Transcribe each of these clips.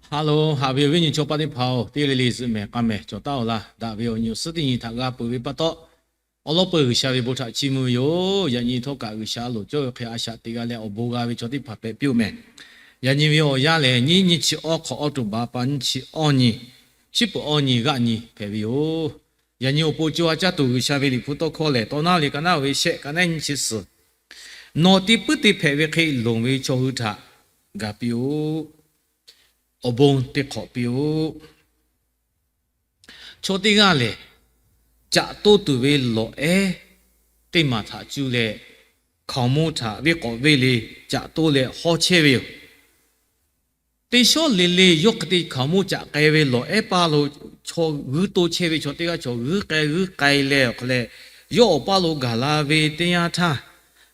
Ha loˬ, haꞈ ve awˬ viˉ nyi chaw paˆ teˇ hpaˍ-oˬ, teˇ g'aˇ le le zuhꞈ mehˍ k'a mehˍ cawˬ taˉ-oˬ laˇ. Daꞈ ve awˬ nyi awˬ suhˉ teˇ nyi htaꞈ g'a peuˬ ve pa taw, awˬ lawn peuˬ G'uiˬsha ve bon htaꞈ chiˇ mvuh ve yoˬ. Yaꞈ nyi htawˇ kaꞈ G'uiˬsha loˍ cawˇ ve hk'e a shaꞈ teꞈ g'a leh awˬ bon g'a ve chaw teˇ hpaˍ hpehꞈ piˇ-oˬ mehˍ. Yaꞈ nyi ve awˬ yanˇ lehˬ, nyiˇ nyiˇ chi awˇ hk'awꞈ awˇ tuˬ baˬ pa nyiˇ chi awˇ nyi, chi peuˬ awˇ nyi g'aˆ nyi hpehꞈ ve yoˬ. Yaꞈ nyi awˬ pon co ha caˇ tuˬ G'uiˬsha ve Liꞈ hpu tawˇ hkawˇ lehˬ, Tawˇ naˉ liꞈ ka naˉ ve shehˆ ka naˉ nyiˇ chi suhˍ, Nawˬ teˇ puiˉ te hpehꞈ ve hk'e loˍ ve chaw hui htaꞈ ga piˇ-oˆ. Awˬ bon te hk'awꞈ piˇ-oˆ. Chaw teˇ g'aˇ lehˬ, caꞈ toˇ tuˬ ve lawˬ ehˉ teˇ maˬ htaꞈ cuˇ leh, hkaoˍ monˇ htaꞈ venˇ k'awꞈ venˇ le caꞈ toˇ leh hawˇ chehˇ ve yoˬ. Teˇ shawˉ le le yawˇ hk'e te hkaoˍ monˇ caꞈ k'ai ve lawˬ ehˉ paˇ lo chaw g'uiˇ to chehˇ ve chaw teˇ g'aˇ chaw g'uiˇ k'ai g'uiˇ k'ai leh awˬ hk'aw leh, yawˇ awˬ paˇ lo gaˬ la ve teˇ yanˇ htaˇ,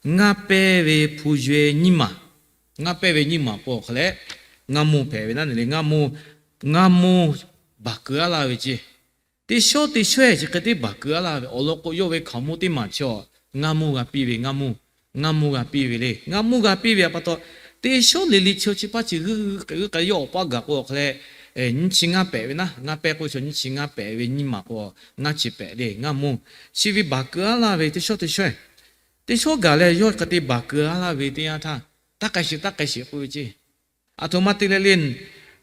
ngaˇ pehˇ ve hpu yaweh nyiˇ maˬ, ngaˇ pehˇ ve nyiˇ maˬ k'o awˬ hk'aw leh, ngaˇ mvuhˇ hpehꞈ ve naˉ neˬ le, ngaˇ mvuhˇ, ngaˇ mvuhˇ baˬ keu aˉ laˇ ve ceˇ. Teˇ shawˉ teˇ shawehˇ chi hk'e te baˬ keu aˉ laˇ ve awˬ lawn k'o, yawˇ ve hkaoˍ monˇ teˇ maˬ chi ngaˇ mvuhˇ g'a piˇ ve, ngaˇ mvuhˇ, ngaˇ mvuhˇ g'a piˇ ve le. Ngaˇ mvuhˇ g'a piˇ ve pa taw, teˇ shawˉ le le chi chi paˇ chi g'uiˇ k'ai g'uiˇ k'ai yawˇ awˬ paˇ gaˬ k'o awˬ hk'aw leh, nyiˇ chi ngaˇ pehꞈ ve naˉ, ngaˇ pehˇ k'o chi nyiˇ chi ngaˇ pehꞈ ve nyiˇ maˬ k'o, ngaˇ chi pehꞈ le ngaˇ mvuhˇ. Chi ve baˬ keu aˉ laˇ ve teˇ shawˉ teˇ shawehˇ, teˇ shawˉ gaˬ leh yawˇ hk'e te baˬ keu aˉ laˇ ve teˇ yanˇ htaˇ, taˇ k'ai sheˍ taˇ k'ai sheˍ k'oˆ ve ceˇ. Aˬ htoꞈ ma te leh le,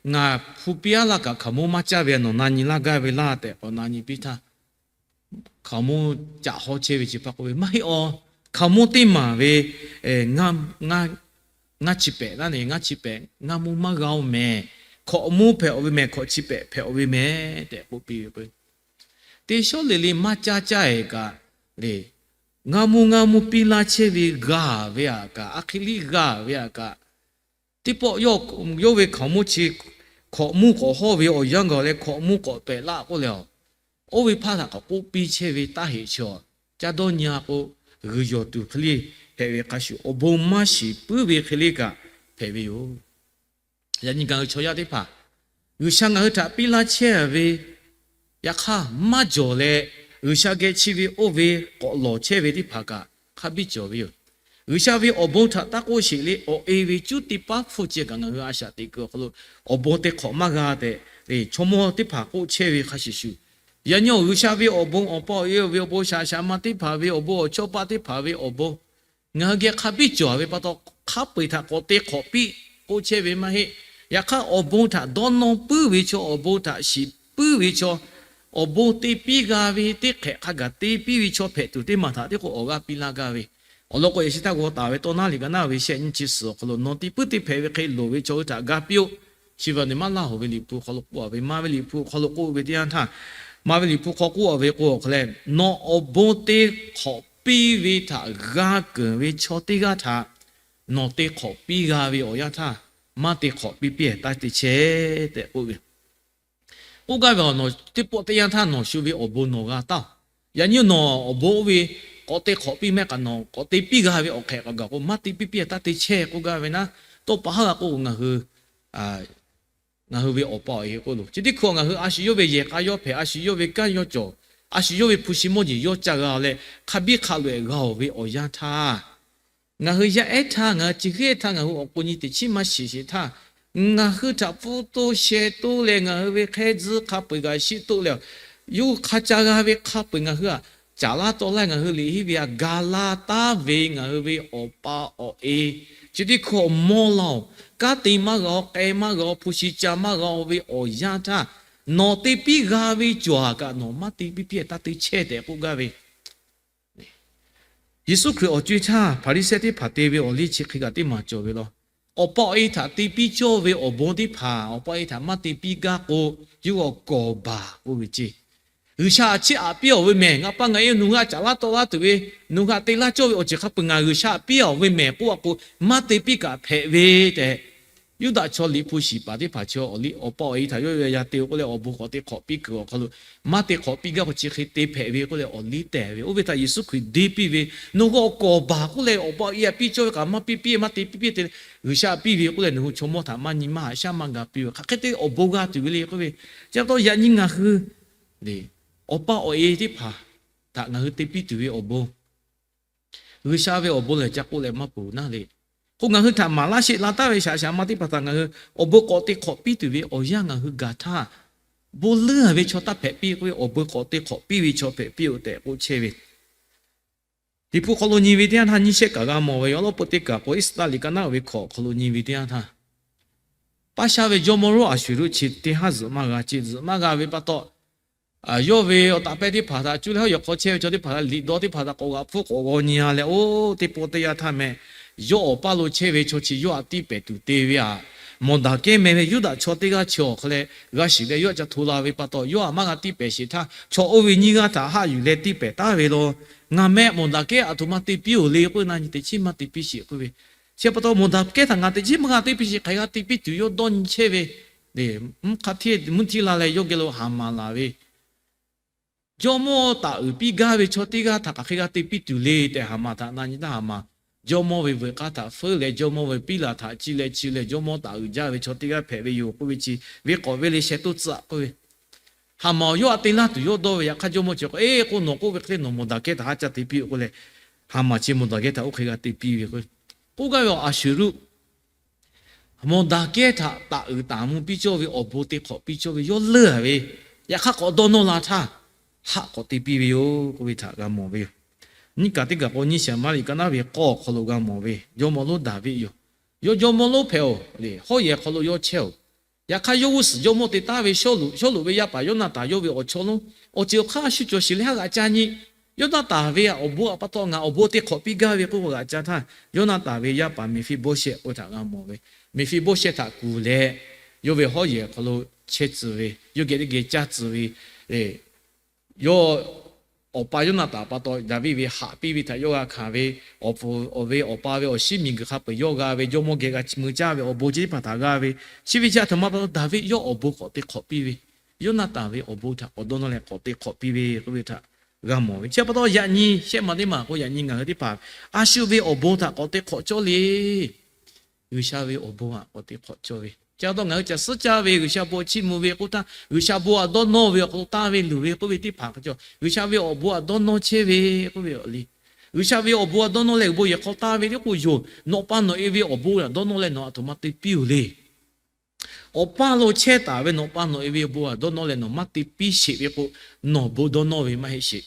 ngaˬ hpu piˇ aˉ laˇ kaꞈ hkaoˍ monˇ maˇ caˇ ve, nawˬ na nyi laˇ gaˇ ve laˇ tehꞈ k'awꞈ na nyi piˇ htaˇ, hkaoˍ monˇ caꞈ hawˇ chehˇ ve chi pa k'oˆ ve, Maˇ heˆ awˬ, hkaoˍ monˇ teˇ maˬ ve ngaˇ chi pehꞈ naˉ neˬ, ngaˇ chi pehꞈ ngaˇ mvuhˇ maˇ g'a-oˬ mehˍ. Hkawꞈ monˇ hpehꞈ-oˬ ve mehˍ, hkawꞈ chi pehꞈ hpehꞈ-oˬ ve mehˍ tehꞈ k'oˆ piˇ ve k'o, teˇ shawˉ le le maˇ caˇ caˇ-e kaꞈ le, ngaˇ mvuhˇ ngaˇ mvuhˇ piˇ laˇ chehˇ ve g'a ve aꞈ kaꞈ, a hk'e liˇ g'a ve aꞈ kaꞈ, teˇ pawˆ yawˇ ve hkaoˍ monˇ chi hkawꞈ monˇ k'awꞈ hawˇ ve awˬ yanˇ gaˬ leh hkawꞈ monˇ k'awꞈ pehꞈ laˇ k'oˆ leh, oˇ ve hpaˇ htaꞈ k'awꞈ k'oˆ piˇ chehˇ ve taˇ heꞈ chi, caˇ dawˇ nyi-a k'o, g'uiˬ yawˬ tuˬ hk'e le hpehꞈ ve hk'a shuˍ, awˬ bon maˇ shiˍ puiˉ ve hk'e le kaꞈ hpehꞈ ve yoˬ. Yaꞈ nyi ngaˬ hui chaw yaˇ teˇ hpaˍ, G'uiˬsha ngaˬ hui htaꞈ piˇ laˇ chehˇ ve, yaꞈ hk'aˇ maˇ jawˬ leh, G'uiˬsha geh chi ve oˇ ve k'awꞈ lawˬ chehˇ ve teˇ hpaˍ kaꞈ hk'a biˇ cawˬ ve yoˬ. G'uiˬsha ve awˬ bon htaꞈ taˇ k'oˆ sheˍ le, awˬ e ve cuˉ teˇ paˉ hpfuhˇ ceh kaꞈ ngaˬ hui a shaꞈ teꞈ kuiˬ awˬ hk'aw lo awˬ bon te hk'awꞈ maˇ g'a tehꞈ, chaw mawˇ teˇ hpaˍ k'oˆ chehˇ ve hk'a shuˍ shuˍ, yaꞈ nyi G'uiˬsha ve awˬ bon, awˬ pa awˬ e ve awˬ bon, shaˍ shaˍ ma teˇ hpaˍ ve awˬ bon, awˬ chawˇ paˆ teˇ hpaˍ ve awˬ bon, ngaˬ hui geh hk'a biˇ cawˬ ve pa taw, hk'a peu-eˬ htaꞈ k'awꞈ te hk'awꞈ piˇ k'oˆ chehˇ ve maˇ heˆ. Yaꞈ hk'aˇ, awˬ bon htaꞈ dawˇ nawˇ puiˉ ve chaw, awˬ bon htaꞈ shiˍ puiˉ ve chaw, awˬ bon te piˇ g'a ve teˇ hk'ehꞈ hk'a gaˬ te piˇ ve chaw hpehꞈ tuˬ teˇ maˬ htaꞈ teˇ k'o awˬ g'aˇ piˇ laˇ gaˇ ve. Awˬ lawn k'o, yaꞈ shi htaˇ g'aw taˍ ve tawˇ naˉ liꞈ ka naˉ ve shehˆ nyiˇ chi suhˍ awˬ hk'aw lo, Nawˬ teˇ puiˉ te hpehꞈ ve hk'e loˍ ve chaw hui htaꞈ ga piˇ-oˆ. Chi ve nawˬ maˇ laˇ hoꞈ ve Liꞈ hpu hk'aw lo k'oˆ-a ve, maˇ ve Liꞈ hpu hk'aw lo k'oˆ ve teˇ yanˇ htaˇ, maˇ ve Liꞈ hpu hk'aw k'oˆ-a ve k'o awˬ hk'aw leh, Nawˬ awˬ bon te hk'awꞈ piˇ ve htaꞈ g'a keunˍ ve chaw teˇ g'aˇ htaꞈ nawˬ te hk'awꞈ piˇ g'a ve awˬ yanˇ htaˇ, maˇ te hk'awꞈ piˇ piˇ-ehˍ taˇ te chehˇ tehꞈ k'oˆ ve. K'oˆ gaˇ ve, Nawˬ teˇ pawˆ teˇ yanˇ htaˇ nawˬ shu ve awˬ bon nawˬ g'a taˇ-oˬ. Yaꞈ nyi nawˬ awˬ bon oˇ ve k'awꞈ te hk'awꞈ piˇ mehˆ kaꞈ, nawˬ k'awꞈ te piˇ g'a ve awˬ hk'ehꞈ k'awꞈ gaˬ k'o, maˇ te piˇ piˇ-ehˍ taˇ te chehˇ k'oˆ gaˇ ve naˉ, tawˇ pa haˉ g'a k'oˆ k'o, ngaˬ hui ngaˬ hui ve awˬ pa awˬ e k'oˆ lo, chi teˇ hkui ngaˬ hui a shu yawˇ ve yehˬ k'a yawˇ hpehꞈ, a shu yawˇ ve kanˉ yawˇ cawˬ, a shu yawˇ ve hpu shi mawˇ jeˬ yawˇ ca g'a leh, hk'a biˇ hk'a loꞈ-ehˍ g'a-oˬ ve awˬ yanˇ htaˇ, ngaˬ hui yaˇ ehˉ htaˇ, ngaˬ hui chi hk'e htaˇ, ngaˬ hui awˬ k'o nyi teꞈ chiˉ maˇ shiˍ sheˍ htaˇ, ngaˬ hui htaꞈ pfuhˇ toˇ sheh toˇ leh, ngaˬ hui ve hk'ehˇ tzuhˇ hk'a peu-eˬ g'a shiˆ toˆ leh, yawˇ hui hk'a ca g'a ve hk'a peu-eˬ ngaˬ hui aꞈ caˍ laˇ tawˆ laˇ, ngaˬ hui liꞈ henˇ ve aꞈ ga laˇ taˉ ve ngaˬ hui ve awˬ pa awˬ e, chi teˇ hkui mawˇ laˇ-oˬ. Kanˉ te maˇ g'a-oˬ, k'ai maˇ g'a-oˬ, hpu shi ca maˇ g'a-oˬ ve awˬ yanˇ htaˇ, nawˬ te piˇ g'a ve cawˬ-a kaꞈ, nawˬ maˇ te piˇ piˇ-ehˍ taˇ te chehˇ tehꞈ k'oˆ gaˇ ve. Yeˍsuˆ Hkriꞈ awˬ co-e htaˇ Hpaˍriˍsehˇ teˇ hpaˍ te ve awˬ liˇ chi hk'e kaꞈ teˇ maˬ cawˬ ve law. Awˬ pa awˬ e htaꞈ te piˇ cawˇ ve awˬ bon teˇ hpaˍ awˬ pa awˬ e htaꞈ maˇ te piˇ gaˇ k'o, yawˇ hui awˬ kawˍ baˬ k'oˆ ve ceˇ. G'uiˬsha aꞈ chiˇ aꞈ piˇ-oˬ ve mehˬ, ngaˬ pa ngaˬ e nawˬ hui aꞈ caˍ laˇ tawˆ laˇ tuˬ ve, nawˬ hui aꞈ te laˇ cawˇ ve awˬ ceuˬ hk'a peu-eˬ ngaˬ G'uiˬsha aꞈ piˇ-oˬ ve mehˬ k'oˆ-a k'o, maˇ te piˇ kaꞈ hpehꞈ ve tehꞈ, Yuˇdaꞈ chaw liꞈ hpu shiˍ paˍ teˇ hpaˍ chaw awˬ liˇ awˬ pa awˬ e htaꞈ yawˇ yaˇ te-o k'oˆ leh, awˬ bon k'awꞈ te hk'awꞈ piˇ kuiˬ awˬ hk'aw lo, maˇ te hk'awꞈ piˇ gaˇ k'o chi hk'e te hpehꞈ ve k'oˆ leh awˬ liˇ tehˬ ve. Oˇ ve htaꞈ Yeˍsuˆ Hkriꞈ deˇ piˇ ve, Nawˬ hui awˬ kawˍ baˬ k'oˆ leh, awˬ pa awˬ e aꞈ piˇ cawˇ ve kaꞈ maˇ piˇ piˇ, maˇ te piˇ piˇ te, G'uiˬsha aꞈ piˇ ve k'oˆ leh, nawˬ hui chaw mawˇ htaꞈ maˇ nyi maˇ haꞈ shaˉ maˇ ga piˇ ve hk'aˬ hk'e te awˬ bon g'a tuˬ ve le k'oˆ ve. Chi pa taw yaꞈ nyi ngaˬ hui awˬ pa awˬ e teˇ hpaˍ htaꞈ ngaˬ hui te piˇ tuˬ ve awˬ bon, G'uiˬsha ve awˬ bon lehˬ ca k'oˆ leh maˇ peuˬ naˉ le. K'o ngaˬ hui htaꞈ maˍ laˇ sheˆ la taˍ ve shaꞈ shaꞈ ma teˇ hpaˍ htaꞈ ngaˬ hui awˬ bon k'awꞈ te hk'awꞈ piˇ tuˬ ve awˬ yanˇ ngaˬ hui gaˬ htaˇ, bon leuˉ ve chaw taˇ hpehꞈ piˇ k'oˆ ve, awˬ bon k'awꞈ te hk'awꞈ piˇ ve chaw hpehꞈ piˇ-oˬ tehꞈ k'oˆ chehˇ ve. Liꞈ hpu hk'aw lo nyi ve teˇ yanˇ htaˇ nyiˇ shehˆ kaꞈ g'a mawˬ ve, awˬ lawn peu teˇ kaꞈ k'o Iˉsaˍreˍlaˆ liꞈ ka naˉ uiˍ ve hkawꞈ hk'aw lo nyi ve teˇ yanˇ htaˇ, Paˇshaˆ ve jawˇmawˇ lonˉ Aˍsuˍruˆ chi teˇ haˉ zuhꞈ maˇ g'a ce. Zuhꞈ maˇ g'a ve pa taw, yawˇ ve awˬ taˍ pehˇ teˇ hpaˍ htaꞈ cuˇ leh hawˉ yawˬ hk'aw chehˇ ve chaw teˇ hpaˍ htaꞈ liꞈ dawˇ teˇ hpaˍ htaꞈ k'awꞈ g'aꞈ hpfuhˆ k'awꞈ g'aw nyi-a leh, oˇ teˇ pawˆ teˇ yanˇ htaˇ meh, yawˇ awˬ paˇ lo chehˇ ve chaw chi yawˇ htaꞈ tiˇ pehˍ tuˬ te ve aꞈ, Mawˬdaˍkehˇ meh ve Yuˇdaꞈ chaw teˇ g'aˇ chi awˬ hk'a leh g'a shiˍ leh yawˇ htaꞈ ca hto la ve pa taw, yawˇ htaꞈ maˇ g'a tiˇ pehˍ sheˍ htaˇ, chaw oˇ ve nyiˇ g'aˇ htaꞈ haˆ yuˬ leh tiˇ pehˍ taˉ ve law. Ngaˬ meh Mawˬdaˍkehˇ aˬ htoꞈ ma te piˇ-oˬ le k'oˆ ve, na nyi teꞈ chiˉ maˇ te piˇ sheˍ k'oˆ ve. Chi pa taw Mawˬdaˍkehˇ htaꞈ ngaˬ teꞈ chiˉ maˇ g'a te piˇ sheˍ, hk'aˬ hk'e g'a te piˇ tuˬ yawˇ dawˇ nyi chehˇ ve. Mvuhˇ hk'a hteˇ mvuhˇ htiˇ la leh yawˇ geh lo Haˍmaˍ laˬ ve, jawˇmawˇ taˍ uiˍ piˇ gaˇ ve chaw teˇ g'aˇ htaꞈ hk'aˬ hk'e g'a te piˇ tuˬ le tehꞈ Haˍmaˍ htaꞈ na nyi htaˇ, Haˍmaˍ jawˇmawˇ ve veuꞈ k'aˇ htaꞈ feuˉ leh jawˇmawˇ ve piˉ laˬ htaꞈ ciˇ leh ciˇ leh jawˇmawˇ taˍ uiˍ jaˇ ve chaw teˇ g'aˇ hpehꞈ ve yoˬ k'oˆ ve chi ve k'awꞈ ve le sheh toˇ tcuh-a k'oˆ ve. Haˍmaˍ awˬ yawˇ htaꞈ te laˇ tuˬ yawˇ dawˇ ve, yaꞈ hk'aˇ jawˇmawˇ chi k'o, Eˬ, k'o nawˬ k'oˆ ve hk'e le nawˬ Mawˬdaˍkehˇ htaꞈ haˆ caˇ te piˇ-oˬ k'oˆ leh, Haˍmaˍ chi Mawˬdaˍkehˇ htaꞈ oˇ hk'e g'a te piˇ ve k'o, k'oˆ gaˇ ve awˬ Aˍsuˍruˆ Mawˬdaˍkehˇ htaꞈ taˍ uiˍ taˍ mvuh piˇ cawˇ ve awˬ bon te hk'awꞈ piˇ cawˇ ve yawˇ leuˉ-a ve, yaꞈ hk'aˇ k'awꞈ dawˇ nawˇ la htaˇ, haˆ k'awꞈ te piˇ ve yoˬ k'oˆ ve htaꞈ g'a mawˬ ve yoˬ. Nyiˇ kaꞈ teˇ kaꞈ k'o, nyiˇ shehˍ maˇ liꞈ ka naˉ ve k'awˇ awˬ hk'aw lo g'a mawˬ ve, jawˇmawˇ lonˉ Daˍviˆ yoˬ. Yawˇ jawˇmawˇ lonˉ hpehꞈ-oˬ le, hawˉ yehˬ hk'aw lo yawˇ chehˇ-oˬ. Yaꞈ hk'aˇ, yawˇ g'uˇ suhˍ jawˇmawˇ te taˍ ve Sawˉluꞈ, Sawˉluꞈ ve yaˇ paˍ Yoˇnaˍtanˍ yawˇ ve awˬ chawˇ lonˉ, awˬ ceuˬ awˬ hk'aˇ shu cawˬ sheˍ leh haˉ g'aꞈ ca nyi. Yoˇnaˍtanˍ ve awˬ bon htaꞈ pa taw ngaˬ awˬ bon te hk'awꞈ piˇ gaˇ ve k'oˆ k'o g'aꞈ ca htaˇ, Yoˇnaˍtanˍ ve yaˇ paˍ Meˍfiˆboˇshehˆ k'oˆ ve htaꞈ g'a mawˬ ve. Meˍfiˆboˇshehˆ htaꞈ kuˬ leh, yawˇ ve hawˉ yehˬ hk'aw lo chehˇ tcuh ve, yawˇ geh teˇ geh caˇ tcuh ve, yawˇ awˬ pa Yoˇnaˍtanˍ pa taw Daˍviˆ ve haꞈ piˇ ve htaꞈ yawˇ g'a hkanˍ ve, awˬ ve awˬ pa ve awˬ shinˉ miˬguiˬ hk'a peu-eˬ yawˇ g'a ve, jawˇmawˇ geh g'a mui caˇ ve awˬ bon chi teˇ hpaˍ htaꞈ g'a ve, chi ve chi a htoꞈ ma pa taw Daˍviˆ yawˇ awˬ bon k'awꞈ te hk'awꞈ piˇ ve, Yoˇnaˍtanˍ ve awˬ bon htaꞈ k'awꞈ dawˇ nawˇ leh k'awꞈ te hk'awꞈ piˇ ve k'oˆ ve htaꞈ g'a mawˬ ve. Chi pa taw yaꞈ nyi shehˆ ma teˇ maˬ k'o, yaꞈ nyi ngaˬ hui teˇ hpaˍ a shu ve awˬ bon htaꞈ k'awꞈ te hk'awꞈ cawˇ le. G'uiˬsha ve awˬ bon htaꞈ k'awꞈ te hk'awꞈ cawˇ ve, chi pa taw ngaˬ hui caˬ suhˉ caˇ ve G'uiˬsha bon chiˇ mvuh ve k'oˆ htaˇ, G'uiˬsha bon htaꞈ dawˇ nawˇ ve awˬ hk'aw lo tanˇ ve luˬ ve k'oˆ ve teˇ hpaˍ hk'a cawˬ, G'uiˬsha ve awˬ bon htaꞈ dawˇ nawˇ chehˇ ve k'oˆ ve awˬ le. G'uiˬsha ve awˬ bon htaꞈ dawˇ nawˇ leh awˬ bon yehˬ hk'aw tanˇ ve teˇ k'o yoˬ. Nawꞈ pa nawˬ e ve awˬ bon htaꞈ dawˇ nawˇ leh nawˬ a htoꞈ ma te piˇ-oˬ le. Awˬ paˇ lo chehˇ taˍ ve nawˬ pa nawˬ e ve awˬ bon htaꞈ dawˇ nawˇ leh nawˬ maˇ te piˇ sheˍ ve k'o, nawˬ bon dawˇ nawˇ ve maˇ heˆ sheˍ.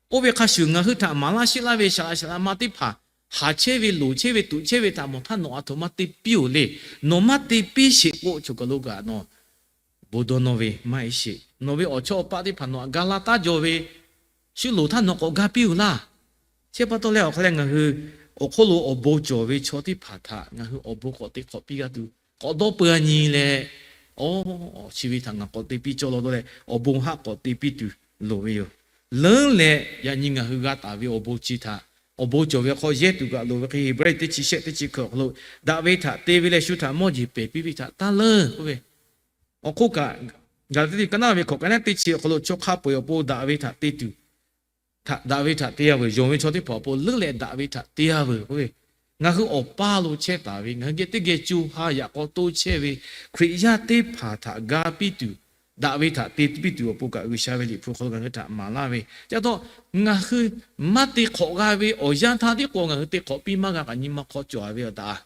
Oˇ ve hk'a shuˍ ngaˬ hui htaꞈ maˍ laˇ sheˆ laˇ ve shaˍ laꞈ shaˍ laꞈ ma teˇ hpaˍ haˍ chehˇ ve, loˍ chehˇ ve, tuꞈ chehˇ ve htaꞈ mawˬ htaˇ nawˬ a htoꞈ ma te piˇ-oˬ le. Nawˬ maˇ te piˇ sheˍ k'o, choˬ kaˬ lo kaꞈ nawˬ bon dawˇ nawˇ ve maˇ heˆ sheˍ. Nawˬ ve awˬ chawˇ awˬ paˆ teˇ hpaˍ nawˬ htaꞈ ga laˇ taˉ jaw ve, shu loˍ htaˇ nawˬ k'awꞈ ga piˇ-oˬ laˇ. Chi pa taw leh awˬ hk'a leh ngaˬ hui awˬ hk'oˆ lo awˬ bon cawˬ ve chaw teˇ hpaˍ htaꞈ ngaˬ hui awˬ bon k'awꞈ te hk'awꞈ piˇ g'a tuˬ, k'awꞈ dawˇ peu-a nyi leh, awˬ, chi ve htaꞈ ngaˬ k'awꞈ te piˇ cawˇ law dawˇ leh awˬ bon haˆ k'awꞈ te piˇ tuˬ loˍ ve yoˬ. Leuˉ leh yaꞈ nyi ngaˬ hui g'a taˍ ve awˬ bon chi htaꞈ, awˬ bon cawˬ ve hk'aw yehˇ tuˬ kaꞈ loˍ ve hk'e, Heˍbrehˇ teˇ chi shehˆ teˇ chi hkui awˬ hk'aw lo, Daꞈ ve htaꞈ te ve leh shu htaꞈ mawˇ jeˬ pehˬ piˇ ve htaꞈ taˇ leuˉ k'oˆ ve, awˬ hk'oˆ kaꞈ, Gaˍlaˍtiˆ liꞈ ka naˉ ve hkawꞈ ka naˉ teˇ chi awˬ hk'aw lo, chaw hk'a peu-eˬ awˬ pon daꞈ ve htaꞈ te tuˬ, daꞈ ve htaꞈ te-a veuˬ. Yonˍ ve chaw teˇ hpaˍ awˬ pon leuˉ leh daꞈ ve htaꞈ te-a veuˬ k'oˆ ve, ngaˬ hui awˬ paˇ lo chehˇ taˍ ve, ngaˬ hui geh teˇ geh co ha yaꞈ k'aw toˇ chehˇ ve Hkriꞈ yaˇ teˇ hpaˍ htaꞈ ga piˇ tuˬ, daꞈ ve htaꞈ te piˇ tuˬ awˬ pon kaꞈ G'uiˬsha ve liꞈ hpu hk'aw lo ngaˬ hui htaꞈ maˍ laˇ ve, chi pa taw ngaˬ hui maˇ te hk'awꞈ g'a ve awˬ yanˇ htaˇ tiˉ k'o ngaˬ hui te hk'awꞈ piˇ maˇ g'a kaꞈ nyi ma hk'aw cawˬ-a ve awˬ taꞈ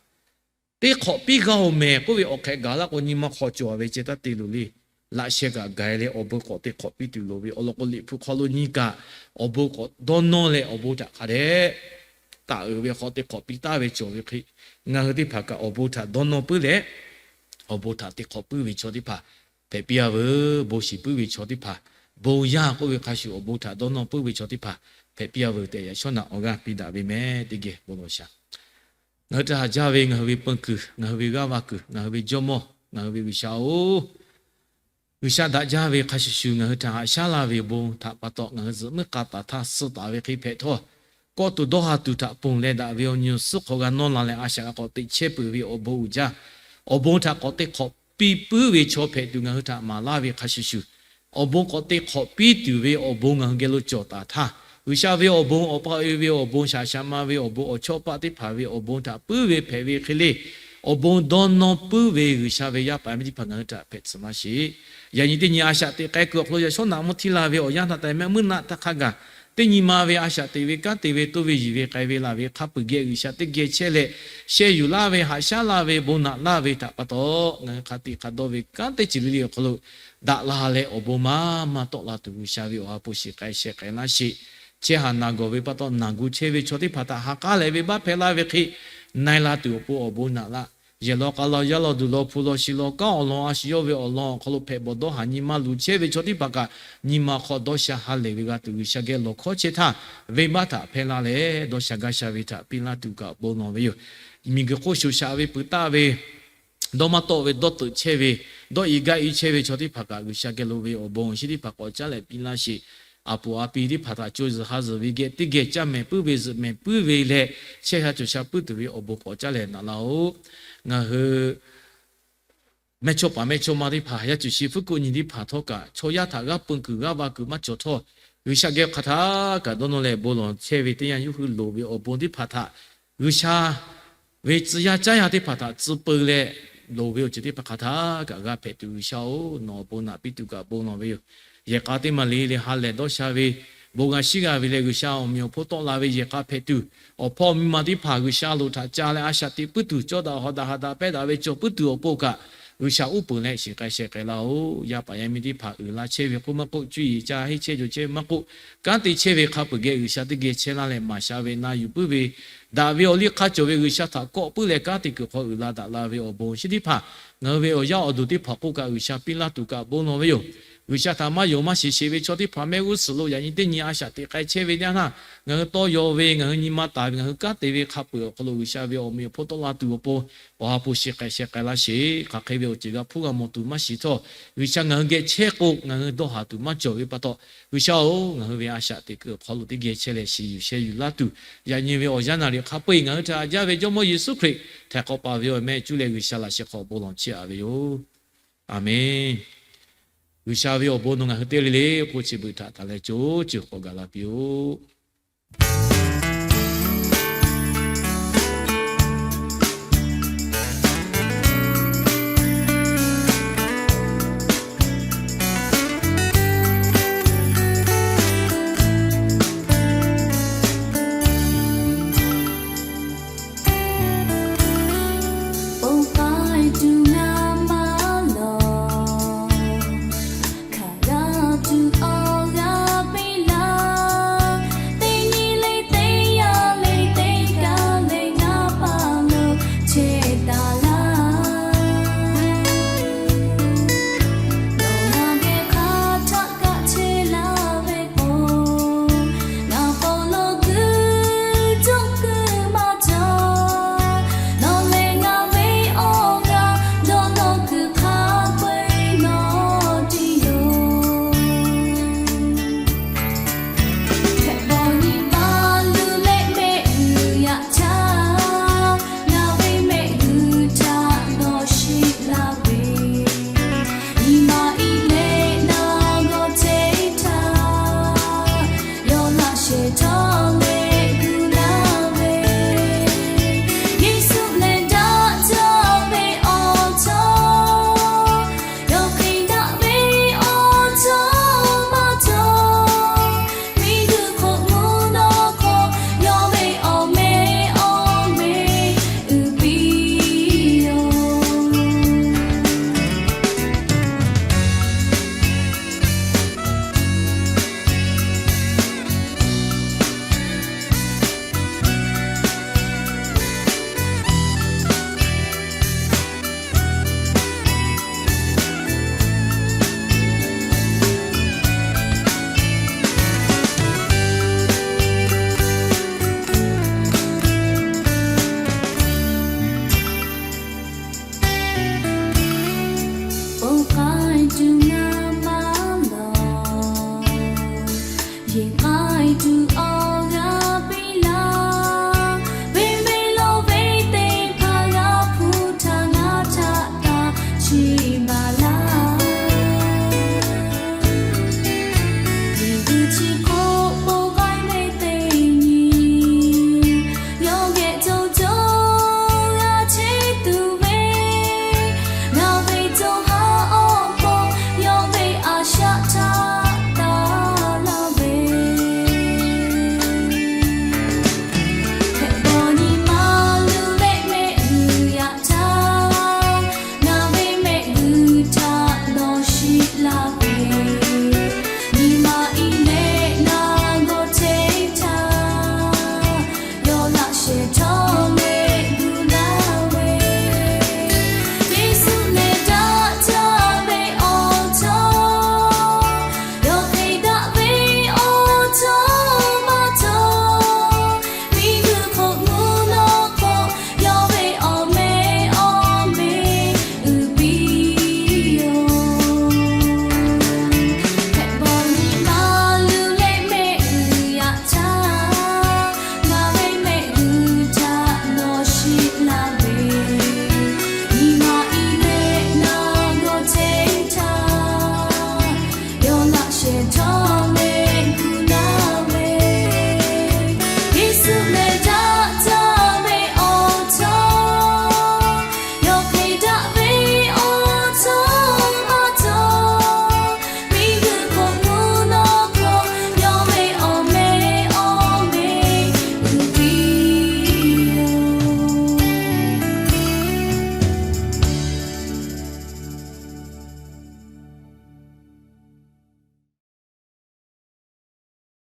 te hk'awꞈ piˇ g'a-oˬ mehˬ k'oˆ ve awˬ hk'ehꞈ gaˬ laˇ k'o, nyi ma hk'aw cawˬ-a ve ceh taˇ te loˬ le. Laꞈ sheh kaꞈ gaˬ-e leh awˬ bon k'awꞈ te hk'awꞈ piˇ tuˬ loˍ ve awˬ lawn k'o, liꞈ hpu hk'aw lo nyi kaꞈ awˬ bon k'awꞈ dawˇ nawˇ leh awˬ bon htaꞈ hk'a dehꞈ taˍ uiˍ ve hk'aw te hk'awꞈ piˇ taˍ ve cawˬ ve hk'e, ngaˬ hui teˇ hpaˍ kaꞈ awˬ bon htaꞈ dawˇ nawˇ puiˉ leh, awˬ bon htaꞈ te hk'awꞈ puiˉ ve chaw teˇ hpaˍ hpehꞈ piˇ-a veuˬ. Bon shiˍ puiˉ ve chaw teˇ hpaˍ, bon yaˇ k'oˆ ve hk'a shuˍ awˬ bon htaꞈ dawˇ nawˇ puiˉ ve chaw teˇ hpaˍ hpehꞈ piˇ-a veuˬ tehꞈ yaꞈ shawˉ naꞈ awˬ g'aˇ piˇ daꞈ ve mehˍ teˇ geh bon lawˬ shaˍ. Ngaˬ hui htaꞈ haꞈ jaˇ ve ngaˬ hui ve peun kuiˬ, ngaˬ hui ve g'aˇ va kuiˬ, ngaˬ hui ve Jawˇmawˇ, ngaˬ hui ve G'uiˬsha-oˬ, G'uiˬsha daꞈ jaˇ ve hk'a shuˍ shuˍ ngaˬ hui htaꞈ haꞈ shaˉ laˇ ve awˬ bon htaꞈ pa taw, ngaˬ hui zuhꞈ muiˉ k'a taˍ htaˇ suh taˍ ve hk'e hpehꞈ htawˇ, kawˆ tuˬ dawˇ ha tuˬ htaꞈ ponˬ leh daꞈ ve awˬ nyi awˬ suhˉ hk'aw g'a nawˇ la leh a shaꞈ g'a k'awꞈ teꞈ chehˇ peuˬ ve awˬ bon uiˍ jaˇ. Awˬ bon htaꞈ k'awꞈ te hk'awꞈ piˇ puiˉ ve chaw hpehꞈ tuˬ ngaˬ hui htaꞈ maˍ laˇ ve hk'a shuˍ shuˍ, awˬ bon k'awꞈ te hk'awꞈ piˇ tuˬ ve awˬ bon ngaˬ hui geh lo cawˬ taˍ htaˇ, G'uiˬsha ve awˬ bon, awˬ pa e ve awˬ bon, shaˍ shaˍ ma ve awˬ bon, awˬ chawˇ paˆ teˇ hpaˍ ve awˬ bon htaꞈ puiˉ ve hpehꞈ ve hk'e le, awˬ bon dawˇ nawˇ puiˉ ve G'uiˬsha ve yaˇ paˍ yaˇ miˇ teˇ hpaˍ ngaˬ hui htaꞈ hpehꞈ tcuh laˇ sheˍ. Yaꞈ nyi teˇ nyi a shaꞈ teꞈ k'ai kuiˬ awˬ hk'aw lo yaꞈ shawˉ naꞈ mvuhˇ htiˇ la ve awˬ yanˇ htaꞈ taˍ mehˆ muiˉ naˆ htaˇ hk'a gaˬ teˇ nyi ma ve a shaꞈ teꞈ ve kanˉ te ve toˇ ve yiˬ ve k'ai ve laˬ ve hk'a peuˬ geh G'uiˬsha teˇ geh chehˇ leh, sheh yuˬ laˇ ve, haꞈ shaˉ laˇ ve, bon naꞈ laˇ ve htaꞈ pa taw, ngaˬ hui hk'a tiꞈ hk'a dawˇ ve kanˉ teˇ ceuˬ le le awˬ hk'aw lo daꞈ la leh awˬ bon maˇ maˇ tawˆ la tuˬ, G'uiˬsha ve awˬ ha hpu shiˍ k'ai sheh k'ai laˇ sheˍ. Chehˇ haˍ naˬ gawˬ ve pa taw, naˬ gu chehˇ ve chaw teˇ hpaˍ htaꞈ ha k'aˉ leh venˇbaˆ hpehꞈ laˇ ve hk'e, na e la tuˬ awˬ pon awˬ bon naꞈ laˇ. Yehˬ law k'a law, yaˇ law duˬ law, hpu law shi law, kanˉ awˬ lawn a shu yawˇ ve awˬ lawn awˬ hk'aw lo hpehꞈ bawˬ dawˇ haˍ nyi ma luˬ chehˇ ve chaw teˇ hpaˍ kaꞈ, nyi ma hk'aw dawˇ sha ha lehˬ ve g'a tuˬ, G'uiˬsha geh lawˬ hkawˉ chehˇ htaˇ, venˇbaˆ htaꞈ hpehˇ laˇ leh dawˇ sha gaˇ sha ve htaꞈ piˇ laˇ tuˬ kaꞈ bon lawˬ ve yoˬ. Miˬguiˬ hk'oˆ shoˍ shaꞈ ve peuˬ taˆ ve, dawˇ maˇ tawˆ ve, dawˇ teuꞈ chehˇ ve, dawˇ i gaˇ i chehˇ ve chaw teˇ hpaˍ kaꞈ, G'uiˬsha geh lo ve awˬ bon awˬ shinˉ teˇ hpaˍ k'awꞈ caˉ leh piˇ laˇ sheˍ. A poˍ a pi teˇ hpaˍ htaꞈ co zuhˬ ha zuhˬ ve geh teˇ geh caˇ mehˍ puiˉ ve zuhꞈ mehˍ puiˉ ve leh, chehˇ sha cawˬ sha puiˉ tuˬ ve awˬ bon k'awꞈ caˉ leh naꞈ laˇ-oˆ. Ngaˬ hui mehˇchawˇ paˍ mehˇchawˇma teˇ hpaˍ, yaˇ cuˬ shi fuˉ kuˆ nyi teˇ hpaˍ htawˇ kaꞈ, chaw yaˇ htaꞈ g'aˇ peu kuiˬ g'aˇ va kuiˬ maˇ cawˬ htawˇ, G'uiˬsha geh hk'aˬ htaˇ kaꞈ dawˇ nawˇ leh bon lawˬ chehˇ ve teˇ yanˇ, yawˇ hui loˍ ve awˬ bon teˇ hpaˍ htaꞈ G'uiˬsha ve tcuh yaˇ caˉ yaˇ teˇ hpaˍ htaꞈ tcuh peu leh, loˍ ve awˬ ceuˬ teˇ hpaˍ hk'aˬ htaˇ kaꞈ g'a hpehꞈ tuˬ, G'uiˬsha-oˬ, nawˬ awˬ bon naꞈ piˇ tuˬ kaꞈ bon lawˬ ve yoˬ. Yehˬ k'a teˇ maˬ le le ha lehˬ dawˇ sha ve, bon g'a shiˉ g'a ve leh G'uiˬsha awˬ meꞈ awˬ hponˇ tawˆ la ve yehˬ k'a hpehꞈ tuˬ, awˬ hpawˇ miˇ ma teˇ hpaˍ G'uiˬsha loˍ htaꞈ ca leh a shaꞈ teꞈ puiˉ tuˬ, cawˇ daꞈ hawˍ daꞈ haꞈ daꞈ pehˇ daꞈ ve cawˬ puiˉ tuˬ awˬ pon kaꞈ, G'uiˬsha uˉ peunˍ leh shiˍ k'ai sheh k'ai laˇ-oˆ. Yaˇ paˍ yaˇ miˇ teˇ hpaˍ uiˍ la chehˇ ve k'oˆ maˇ k'oˆ, cuˇ yiˍ ca henˇ chehˇ cawˬ chehˇ ve maˇ k'oˆ, kanˉ te chehˇ ve hk'a peuˬ geh G'uiˬsha teˇ geh chehˇ laˇ leh maˍ sha ve na yuˬ puiˉ ve, daꞈ ve awˬ liˇ hk'a cawˬ ve G'uiˬsha htaꞈ kawˆ puiˉ leh kanˉ te kuiˬ hk'aw uiˍ la daꞈ la ve awˬ bon awˬ shinˉ teˇ hpaˍ, ngaˬ hui ve awˬ yaˇ awˬ duˬ teˇ hpaˍ k'oˆ kaꞈ G'uiˬsha piˇ laˇ tuˬ kaꞈ bon lawˬ ve yoˬ. G'uiˬsha htaꞈ maˇ yonˍ maˇ shiˍ sheˍ ve chaw teˇ hpaˍ mehˆ g'uˇ suhˍ lo yaꞈ nyi teˇ nyi a shaꞈ teꞈ k'ai chehˇ ve teˇ yanˇ htaˇ, ngaˬ hui tawˇ yaw ve, ngaˬ hui nyi ma taˍ ve, ngaˬ hui kanˉ te ve hk'a peuˬ awˬ hk'aw lo G'uiˬsha ve awˬ meꞈ awˬ hponˇ tawˆ la tuˬ awˬ pon, awˬ ha hpu shiˍ k'ai sheh k'ai laˇ sheˍ. Hk'aˬ hk'e ve awˬ ceuˬ g'a hpuˇ g'a mawˬ tuˬ maˇ shiˍ htawˇ, G'uiˬsha ngaˬ hui geh chehˇ k'o, ngaˬ hui dawˇ haˍ tuˬ maˇ cawˬ ve pa taw, G'uiˬsha-oˬ, ngaˬ hui ve a shaꞈ teꞈ kuiˬ awˬ hk'aw lo teˇ geh chehˇ leh shiˍ yuˬ sheh yuˬ laˇ tuˬ, yaꞈ nyi ve awˬ yanˇ naˍ riˍ hk'a peu-eˬ ngaˬ hui htaꞈ haꞈ jaˇ ve Jawˇmawˇ Yeˍsuˆ Hkriꞈ htaiˍ hk'awꞈ paˍ ve awˬ meh cuˇ leh G'uiˬsha laꞈ sheh hk'aw bon lawˬ chehˇ-a ve yoˬ. Aˍmenˍ. G'uiˬsha ve awˬ bon nawˬ ngaˬ hui teˇ g'aˇ le le k'o chi beuꞈ htaꞈ taˍ leh co ceuˬ k'awꞈ gaˬ la piˇ-oˆ.